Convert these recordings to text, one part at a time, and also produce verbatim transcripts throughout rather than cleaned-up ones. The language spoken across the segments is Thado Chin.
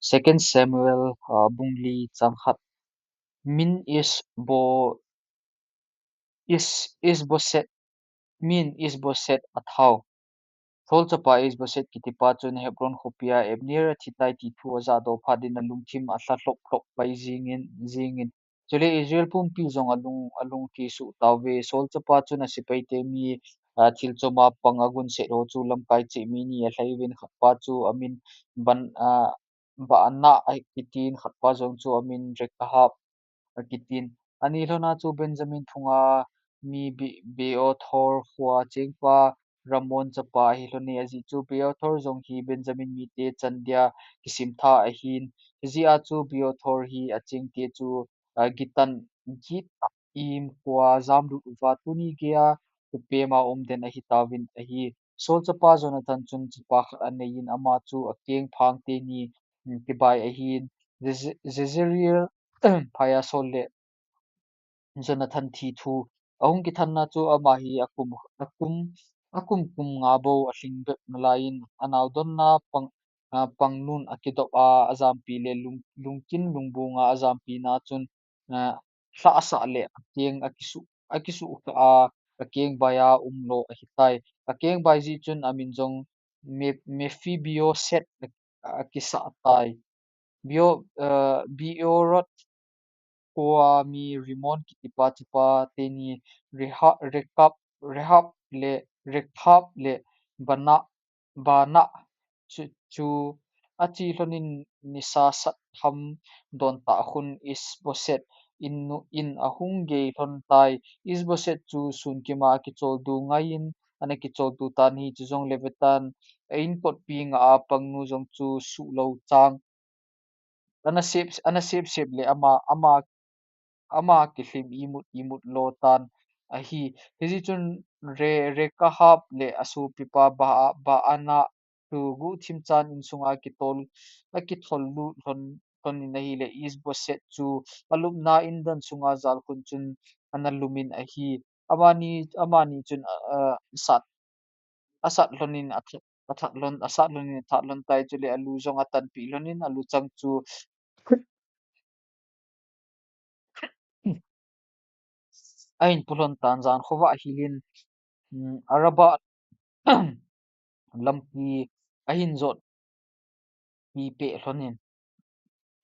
Second Samuel, ah, bung li chang khat. Min Isbo-, Is-, Isboset, min Isboset athau. Saul chapa Isboset kitipa chun Hebron khopia Abner athitai ti thu ajahdoh phat in alungthim alha lhop lhop pai jingin, jingin. Chule Israel pumpi jong alung, alung thisuh tauve. Saul chapa chun asepaite mi, ah, thil choma pang agunset ho chu lamkai cheh mi ni alhai uvin khatpa chu amin Ban-, ah, Baanah akitin, khatpa jong chu amin Rekahab akitin. Ani lhona chu Benjamin phunga mi Be-, Beothor khua chengpa Ramon chapa ahi lhone. Ajeh chu Beothor jong hi Benjamin mite chan dia kisimtha ahin. Hijeh a chu Beothor hi achengte chu, ah, Gitan, Gitaim khua jamlut uva tuni geiya thupema um den ahi tauvin ahi. Saul chapa Jonathan chun chapa khat aneiyin ama chu akeng phang teni, mm, kibai ahin. Jeze-, Jezreel phaia Saul le Jonathan thi thu ahung kithanna chu ama hi akum, akum, akum kum nga bou alhing bep nalaiyin anaodonna pang, ah, pangnun akidop a, ajampi le lung, lungkin lungbunga ajampina chun, ah, lha asah le akeng akisuh, akisuh kha a, akeng baia umlo ahitai. Akeng bai jeh chun amin jong Me-, Mephiboset a, akisah tai. Bio-, ah, Beeroth khua mi Rimmon kitipa chapa teni Reha-, Rekab, Rehab le, Rekab le Bana, Baanah chu, chu ache lhonin nisa sat ham don tah khun Isboset in nu, in ahung gei lhon tai. Isboset chu sun kima kicholdo ngaiyin ana kicholdo tan ahi, chujongle vetan a inkotpi nga a pangnu jong chu suhlou chang ana sep, ana sep sep le ama, ama, ama kilhim imut imut lo tan ahi. Hijeh chun Re-, Rekahab le asopipa Ba-, Baanah chu guhthim chan insunga kitol, akithol lut lhon, lhonin ahile Isboset chu alupna indan sunga jalkhun chun ana lumin ahi. Amani, amani chun, ah, ah, sat, asat lhonin athat, athat lhon, asat lhonin athat lhon tai, chule alu jong atanpeh lhonin aluchang chu ahin pu lhon tan, jan khovah hilin, um, Arabah lampi ahin jot pi peh lhonin.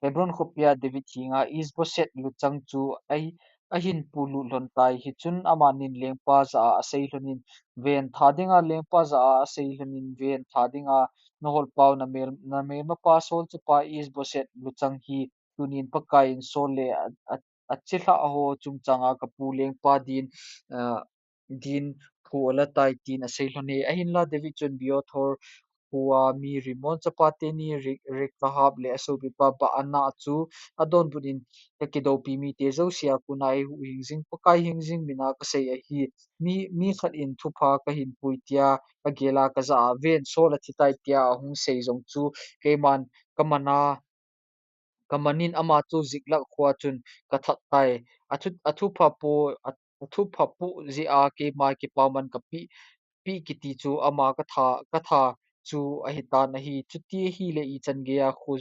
Hebron khopia David henga Isboset luchang chu ahi, ahin pulut lhon tai. Hichun amanin lengpa jah a asei lhonin, ven tha dinga lengpa jah a asei lhonin, ven tha dinga naholpau namel, namelmapa Saul chapa Isboset luchang hi tunin Pakaiyin Saul le a, a, achilhah ho chungchanga kapu lengpa din, ah, din phu ala tai tin asei lhone. Ahinla David chun Beothor khua mi Rimmon chapa teni Re-, Rekahab le asopipa Baanah chu adonbut in, kakidoupi mite jousea kona eihuhhing jing, Pakai hingjing mina kasei ahi. Mi, mi khat in thupha kahin pui tia kagel a kajah a, ven Saul athitai tia ahung sei jong chu keiman kamana, kamanin ama chu Ziklag khua chun kathat tai. Athu, athupha po, a, athupha po jeh a keima kipaman kapeh, peh kiti chu ama katha, katha chu ahitan ahi. Chuti ahile ichan geiya khu,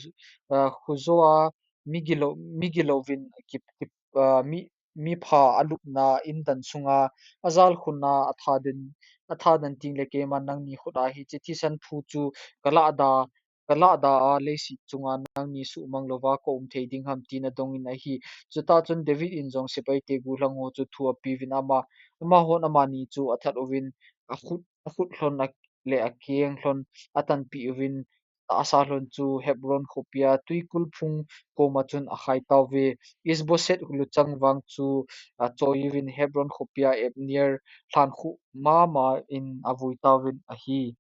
ah, khujoa migilou, migilouvin ki, ki, ah, mi, mipha alupna indan sunga ajalkhun a atha den, atha den tengle keiman nangni khut a hiche thisan thu chu kalahda, kalahda a leiset chunga nangni suhmang louva kaum thei ding ham tin adongin ahi. Chutah chun David in jong sepaite gollhang ho chu thu apeuvin ama, amahon amani chu athat uvin akhut, akhut lhon a, le akeng lhon atanpeh uvin tahsa lhon chu Hebron khopia twikul phung koma chun akhai tauve. Isboset luchang vang chu achoiyuvin Hebron khopia Abner lhankhuh mama in avui tauvin ahi.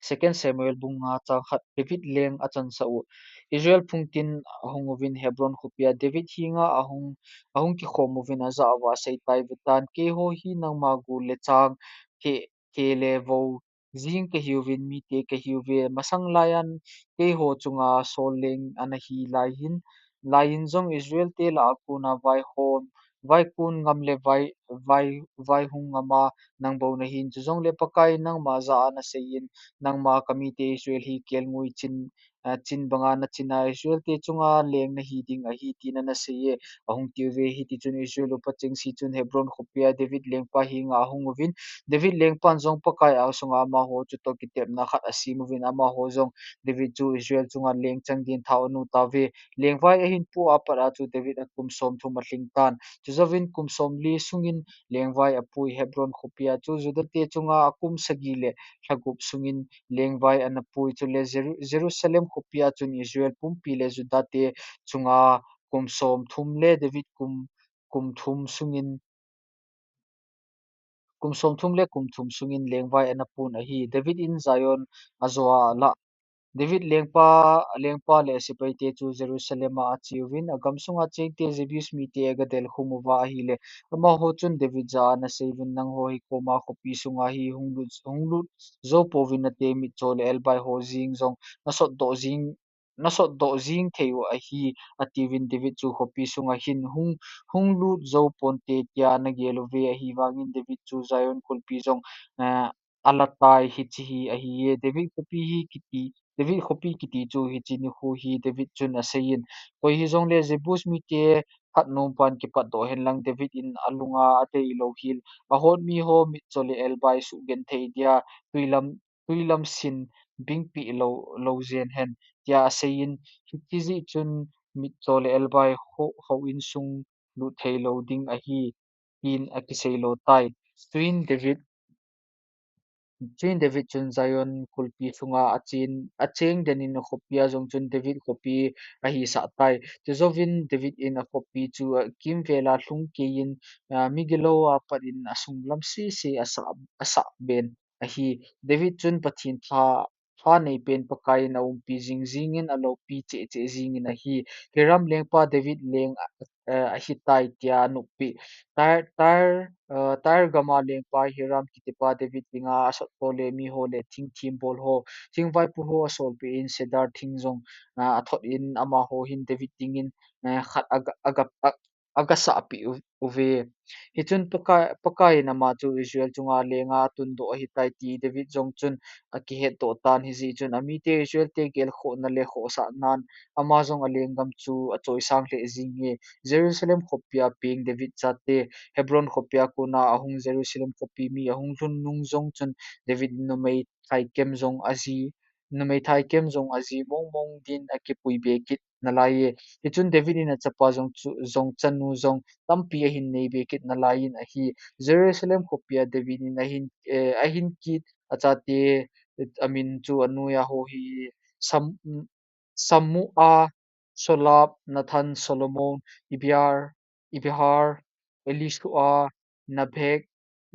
Second Samuel bung nga chang khat. David leng achansah u. Israel phung tin ahung uvin Hebron khopia David henga ahung, ahung kikhom uvin ajah uva aseitai, vetan, keiho hi nangma gol le chang, khe, khe le vo jing kahiuvin, mite kahiuve. Masang laiyan keiho chunga Saul leng ana hi laiyin, laiyin jong Israel te lah a kona vaihom, vaikon ngam le vai, vai, vaihung ngama nang bou nahin. Chujongle Pakaiyin nangma jah a naseiyin, nangma kamite Israel hi kelngoi chin, chin banga nachin a Israel te chunga leng nahi ding ahi, tin ana sei e, ahung tiuve. Hiti chun Israel upa chengse chun Hebron khopia David lengpa henga ahung uvin, David lengpan jong Pakai angsunga amaho chutoh kitepna khat asem uvin, amaho jong David chu Israel chunga leng chang din thao anu tauve. Lengvai ahin pu apat a chu David a kum somthum alhing tan. Chujouvin kum somli sungin lengvai apui. Hebron khopia chu Juda te chunga akum sagi le lhagup sungin lengvai ana pui. Chule Jeru-, Jerusalem khopia chun Israel pumpi le Juda te chunga kum somthum le David kum, kum thum sungin, kum somthum le kum thum sungin lengvai ana pun ahi. David in Zion ajoa alah. David lengpa, lengpa le sepai te chu Jerusalem a acheuvin, agam sunga chengte Jebus mite agadelkhum uva ahile, amaho chun David jah a ana seiyun, nangho hikoma khopi sunga hi hung lut, hung lut jou pouvin nate mitcho le elbai ho jeng jong nasot doh jeng, nasot doh jeng thei u ahi, atiuvin. David chu khopi sunga hin hung, hung lut jou ponte tia nagel uve. Ahivangin David chu Zion kulpi jong, eh, alatai, hiche hi ahiye. David khopi hi kiti, David khopi kiti chu hiche nikho hi David chun aseiyin, koi hijongle Jebus mite khatnom pan kipatdoh henlang, David in alunga adei lou hel, ahot miho mitcho le elbai suhgenthei dia, twilam, twilam sin bingpi lou, lou jen hen, tia aseiyin, hiche jeh chun mitcho le elbai ho, houin sung lut thei lou ding ahi, tin akisei lo tai. Chuin David, chuin David chun Zion kulpi sunga achen, acheng den in akhopia jong chun David khopi ahisah tai. Chujouvin David in akhopi chu akimvel a lhung keiyin, ah, migilou a pat in asunglam sese asah, asah ben ahi. David chun Pathen tha, tha neipen Pakai in aumpi jing jingin, aloupi cheh cheh jingin ahi. Hiram lengpa David leng, eh, ahitai tia anoppi. Tyre, Tyre, eh, Tyre gama lengpa Hiram kitipa David dinga asot ho le miho le thing thembol ho, thing vaipo ho asolpeh in, cedar thing jong, ah, athot in, amaho hin David dingin, eh, khat aga, aga, a, agasahpeh u, uve. Hichun Pakai, Pakai in ama chu Israel chunga lenga atundoh ahitai ti David jong chun akihetdoh tan. Hijeh chun amite Israel te gelkhohna le khohsahnan ama jong alenggam chu achoisang lheh jinge. Jerusalem khopia peng David chate, Hebron khopia kona ahung Jerusalem khopi mi ahung lhun nung jong chun David in numei thaikem jong aji, numei thaikem jong aji mong mong din akipui be kit nalaiye. Hichun David in achapa jong chu, jong chanu jong tampi ahin nei be kit nalaiyin ahi. Jerusalem khopia David in ahin, eh, ahin kit achate, eh, amin chu anoiya ho hi Sam, Sammua, Shobab, Nathan, Solomon, Ibhar, Ibhar, Elishua, Nabhek,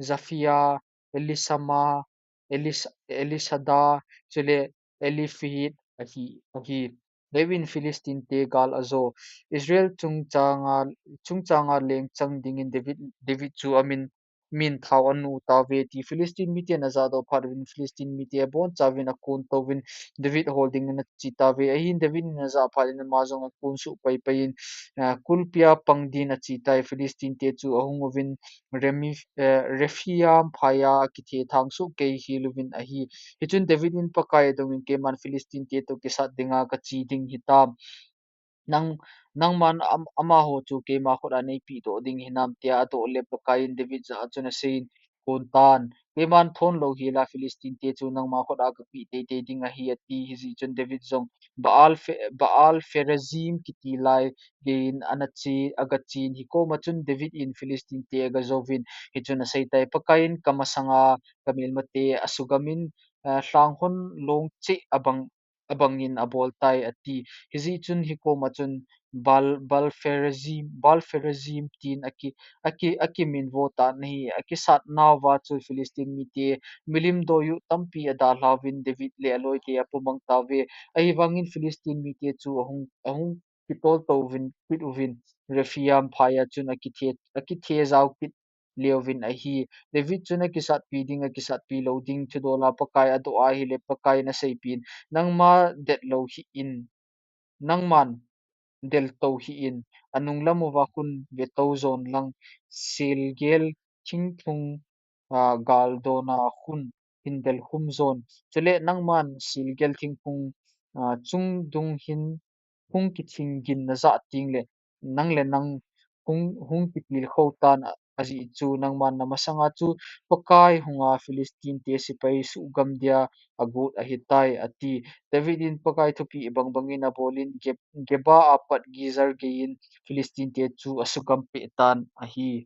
Japhia, Elishama, Elis-, Elishada, chule Eliphelet ahi, ahi. David in Philistine te gal ajo. Israel chungchanga, chungchanga leng chang dingin David, David chu amin, min thao anu tauve ti Philistine miten ajahdoh phat uvin, Philistine mite abonchauvin akon touvin David hol dingin ache tauve. Ahin David in ajah phat in ama jong akon suh pai pai in, ah, kulpia pang din ache tai. Philistine te chu ahung uvin Remi-, eh, Rephaim phaiya akithe thang soh kei hel uvin ahi. Hichun David in Pakai adongin, keiman Philistine te toh kisat dinga kache ding hitam. Nang, nangman am-, amaho chu keima khut a neipeh doh ding hinam, tia adoh le Pakai in David jah a chun aseiyin, kon tan. Keiman thon lou hel a Philistine te chu nangma khut a kapeh teitei ding ahi, ati. Hijeh chun David jong Baal Phe-, Baal Perazim kiti lai geiyin ana che, agachen. Hikoma chun David in Philistine te agajouvin, hichun aseitai, Pakai in kamasanga kamelmate asugamin, eh, lhanghon long cheh abang abangin abol tai, ati. Hijeh chun hikoma chun Baal, Baal Perazim, Baal Perazim tin aki, aki, akiminvo tan ahi. Akisat nauva chu Philistine mite milim doiyu tampi adalhauvin David le aloite apumang tauve. Ahivangin Philistine mite chu ahung, ahung kitol touvin, kit uvin, Rephaim phaiya chun akithe, akithe jao kit leuvin ahi. David chun akisatpi ding akisatpi lou ding thudol a Pakai adoh ahile Pakai in aseipeh in, nangma del lou hih in, nangman del tou hih in, anunglam uva khun ve tou jon lang, selgel thingphung, ah, galdon a khun hin del khum jon. Chule nangman selgel thingphung ah, chungdung hin hung kiching gin najah tengle, nang le nang hung, hung kitilkhou tan, a, ajeh chu nangman namasanga chu Pakai hunga Philistine te sepai suhgam dia agot ahitai, ati. David in Pakai thupeh bangbangin abolin, Ge-, Geba apat Gezer geiyin Philistine te chu asugam peh tan ahi.